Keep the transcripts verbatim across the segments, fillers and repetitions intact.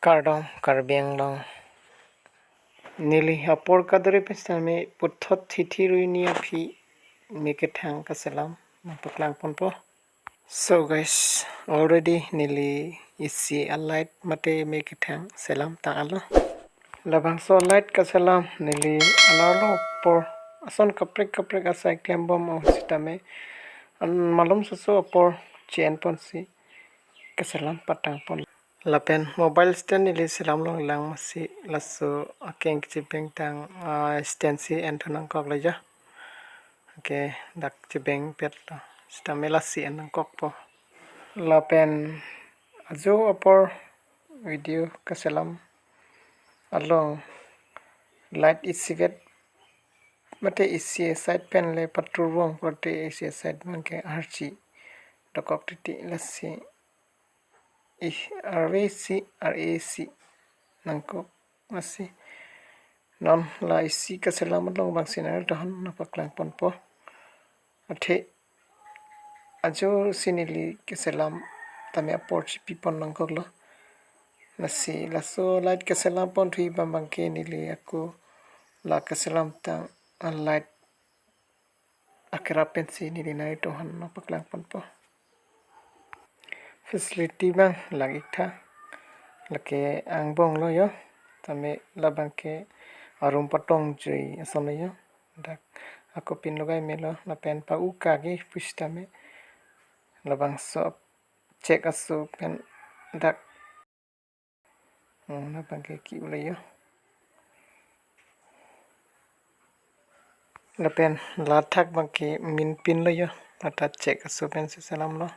Kardom Karbi Anglong. Neli apor kadore pen sitame puthot thithi ruini aphi me kethang kaselam nangpaklangponpo. So guys, already neli isi alight mate me kethang selam tanglo. Labangso alight kaselam neli alarlo apor ason kaprek kaprek asai klembom o sitame an malom soso apor chen ponsi kaselam patangpon. Lapen mobile stand neli selam longlang masi laso akeng kechebeng tang, ah, stand si enthunangkoklo jo. Okay, dak chebengpetlo. Sitame lasi ennangkokpo. Lapen ajo apor video kaselam along light isivet mate isi side pen le patur vong korte isi side abangke archi dokok titi lasi ih arve si ar isi nangkok lasi. Non la isi kaselam along abang scenario dohon nangpaklangponpo. Athe ajo si neli keselam tame apor chipipon nangkoklo. Lasi laso light kaselam ponthu abang abangke neli ako la kaselam tang alight akerap pensi neli nangtuhan nangpaklangponpo. Facility abang lake tha, lake angbonglo jo, tame labangke arum patong jui asonlo jo. Dak ako pin logai melo lapen pa-u kagi pusitame labangso chek aso pen dak Hmm, labangke ki-ulo jo. Lapen lathak abangke minpinlo jo. Lata chek aso pensi selamlo.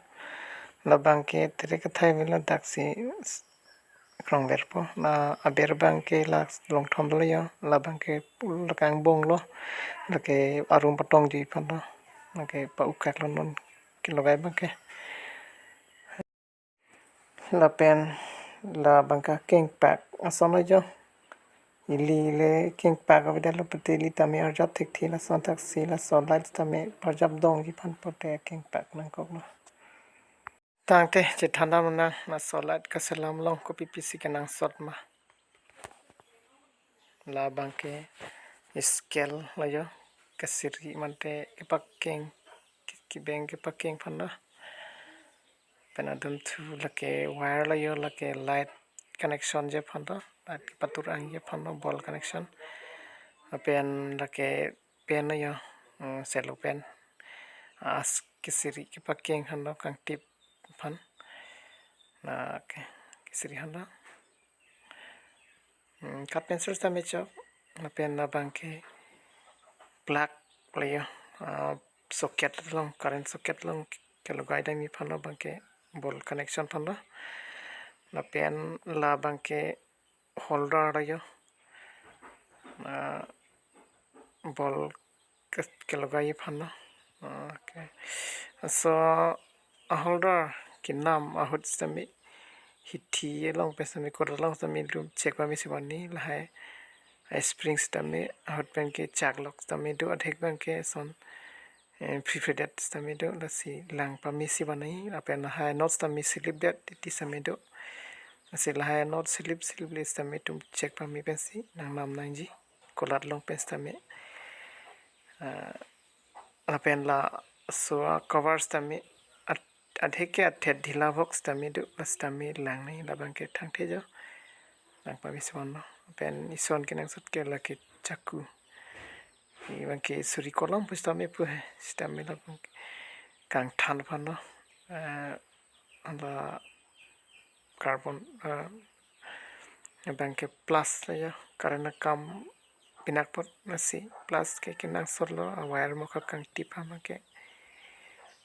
Labangke tere kathai melo daksi krongverpo. La aber abangke la longthomlo jo. Labangke lake angbonglo. Lake arum patong jui aphanlo. Lake pa-u kaklo non kelogai abangke. Lapen labangke kengpak asonlo jo. Ili le kengpak avedetlo pute ili tame arjap thekthe lason thaksi laso light tame parjap dongji aphan pute kengpak nangkoklo. Tangte chethandam nang laso light kaselam along kopi pisi kenangsot ma. Labangke scale lo jo, kesiri mate kepakeng, kebeng kepakeng aphanlo. Pen adun thu lake wire lo jo, lake light connection ji aphanlo, light kepatur angji aphanlo, bulb connection. Lapen lake pen lo jo, mm, cello pen. As kesiri kepakeng aphanlo, kangtip aphan. Lake kesiri aphanlo. Hmm, cut pencil sitame chok, lapen labangke plug lo jo, ah, socket along, current socket along kelogai damji aphanlo abangke bulb connection aphanlo. Lapen labangke holder lo jo, ah, bulb ke-, kelogai aphanlo. Okay. So, a holder kenam ahut sitame hithi along pen sitame korat along sitame dum chek pamesi bani lahai. A spring sitame ahut pen ke chak lok sitame do, adhek abangke son, eh, prefabricated sitame do, lasi lang pamesi bani, lapen lahai nut sitame slip det titi sitame do. Lasi lahai nut slip, slip le sitame dum chek pame pensi nangnam nangji. Korat along pen sitame. Ah, lapen laso a cover sitame at-, adhek ke athet dhila box sitame do, la sitame lang nangji, labangke thangthe jo. Lang pamesi bani. Lapen ison kenangsot ke lake chaku. Abangke suri kolom pu sitame pu he, sitame labangke kangthan aphanlo. Ah, ala carbon, ah, abangke plus lo jo, current akam pinak apot lasi plus ke kenangsotlo, a wire mokha kangtip aphan abangke.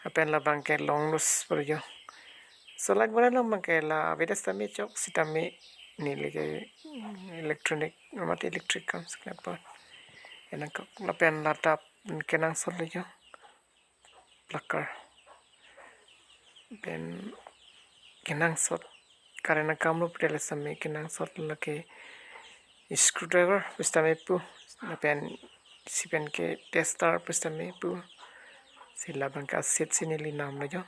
Lapen labangke long nose pu jo. So light bonai along abangke la avedet sitame chok sitame neli ke electronic, mate electric kam sikla apot. Enangkok lapen lata kenangsotlo jo. Plug. Pen kenangsot current akam lo pute la sitame kenangsot lake screwdriver pu sitame pu, lapen isi pen ke tester pu sitame pu. Si labangke aset si neli namlo jo.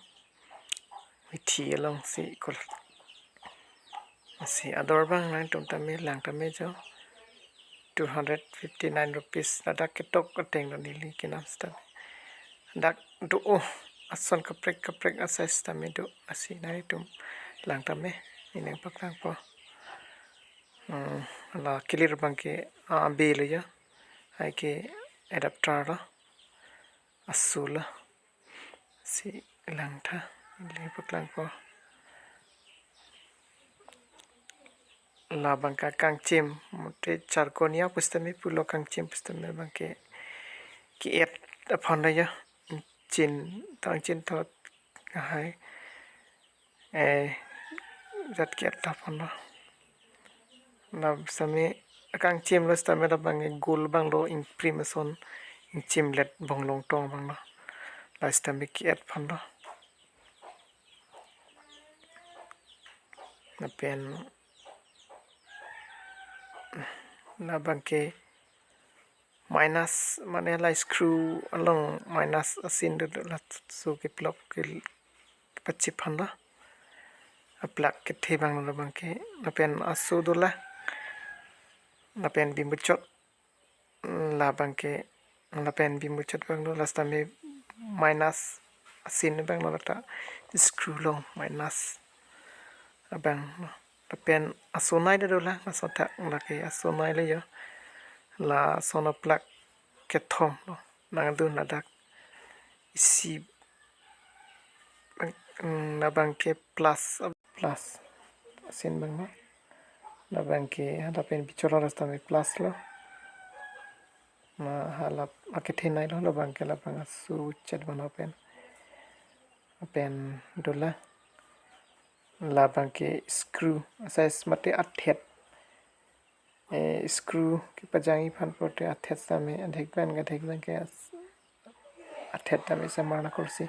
Hithi along si kol. Lasi ador abang nangtum tame lang tame jo. Two hundred fifty-nine rupees ladak ketok ateng lo neli kenam sitame. Dak do-o ason kaprek kaprek a-size tame do, lasi nangtum lang tame, ne nangpaklangpo. Hmm, la kelir abangke, ah, be lo ya. Hai ke adapter lo. Aso lo. Lasi langtha, neli paklangpo. Labang ke kangchim, mate charcoal ya pusitame pulo, kangchim pusitame abangke ke-et aphan lo ya. Ingchin, tangchin thot kahai. Eh, jat ke-et aphan lo. Lasitame kangchim lo sitame labang ke gold abang lo, ingprim ason, ingchimlet bonglong tong abang lo. Lasitame ke-et aphan lo. Lapen labang ke minus, mane la screw along minus asin do, do laso keplok ke pachip aphan lo. Aplak kethe abang lo labang ke, lapen aso dolang. Lapen bimuchot, labang ke, lapen bimuchot abang lo, lasitame minus asin abang lo, lata screw along minus abang lo. Lapen asonei ta dolang, laso athak lake asonei lo ya. Lason aplak kethom lo. Nangdun ladak isi, mm, labang ke plus, plus asin abang lo. Labang ke, lapen bichot lo, lasitame plus lo. Na hala akethenei lo, labang ke labang aso chet abang lo pen. Lapen dolang. Labang ke screw, size mate athet. Eh, screw kepajangji aphan pulote athet tame, adhek pen, adhek pen ke as-, athet tame samar na kursi.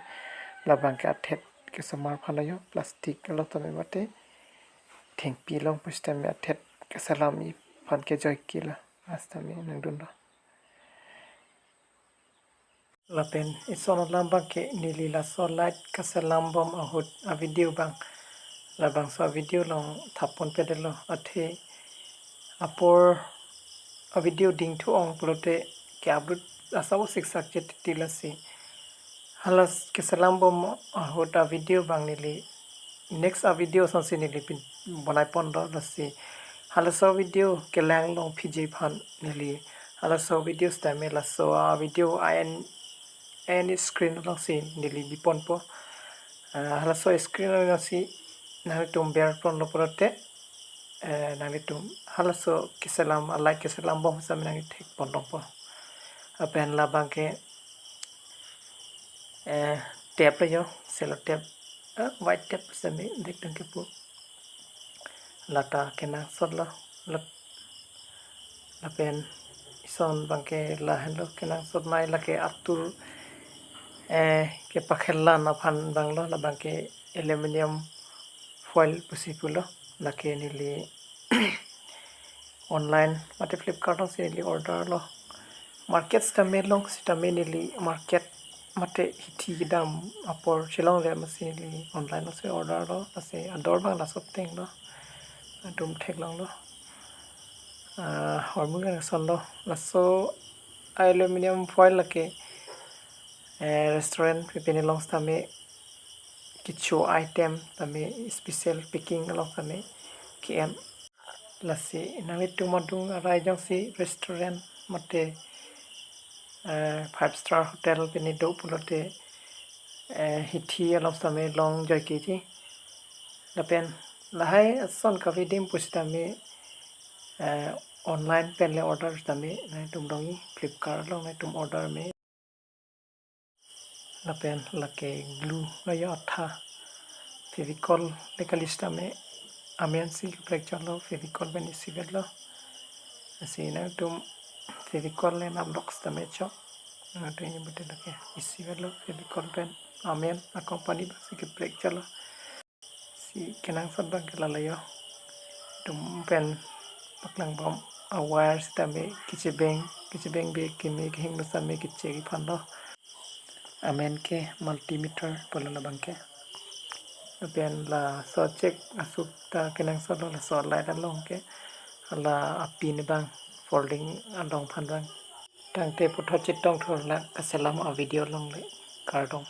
Labang ke athet kesamar aphan lo yo, plastic lo tame mate thengpi along pusitame athet keselamji aphan ke joike lo, lasi tame nangdun lo. Lapen ison alam abangke neli laso light kaselam bom ahut a-video abang, labangso a-video along thap ponpedetlo, athe apor a-video dingthu-ong pulote ke-upload asap siksak chetiti, lasi hala keselam bom ahut a-video abang neli next a-video asonsi neli pin bonai ponlo, lasi halaso video kelang longphiji aphan neli halaso video sitame laso a-video a-en, a-en screen alongsi neli bi ponpo. Ah, halaso screen alongsi nanglitum ber ponlo pulote, eh, nanglitum halaso keselam, a-light keselam bom sitame nangthek pon longpo. Lapen labang ke, eh, tape lo yo, sellotape, eh, white tape sitame dik dun kepu. Lata kenangsot lo, lap-, lapen ison abangke lahenlo, kenangsotnei lake atur, eh, kepakhelan aphan abang lo, labang ke aluminium foil pusi pulo, lake neli online mate Flipkart alongsi neli order lo. Market sitame long sitame neli market mate hithi kedam apor chelongle, lasi neli online alongsi order lo, lasi ador abang laso ateng lo. Nangtum theklonglo. Ah, hormu kan ason lo. Laso aluminium foil lake, eh, restaurant pipini along sitame kecho item tame special packing along tame ke-en. Lasi nanglitum adung arai jongsi restaurant mate, eh, five star hotel pini do pulote, eh, hithi along sitame long joikeji. Lapen lahai ason kave adim pusitame, eh, online pen le order sitame nangtum dongji, Flipkart along nangtum order me. Lapen lake glue lo yo, atha, Fevicol le kali sitame amen si kaprek chotlo, Fevicol pen isivet lo. Lasi nangtum Fevicol le namlok sitame chot. Nangtum ini bute lake isivet lo Fevicol pen amen, a-company abang si kaprek chotlo. Si kenangsot abangke lalo yo. Nangtum pen paklang bom a-wire sitame kechebeng, kechebeng be keme kehingno sitame kechek aphan lo. Amen ke multimeter pulo labang ke. Lapen laso chek asuk ta kenangsot lo, laso light along ke hala apin abang folding along aphan abang. Tangte puthot chetong thurlang kaselam a video along le, kardom.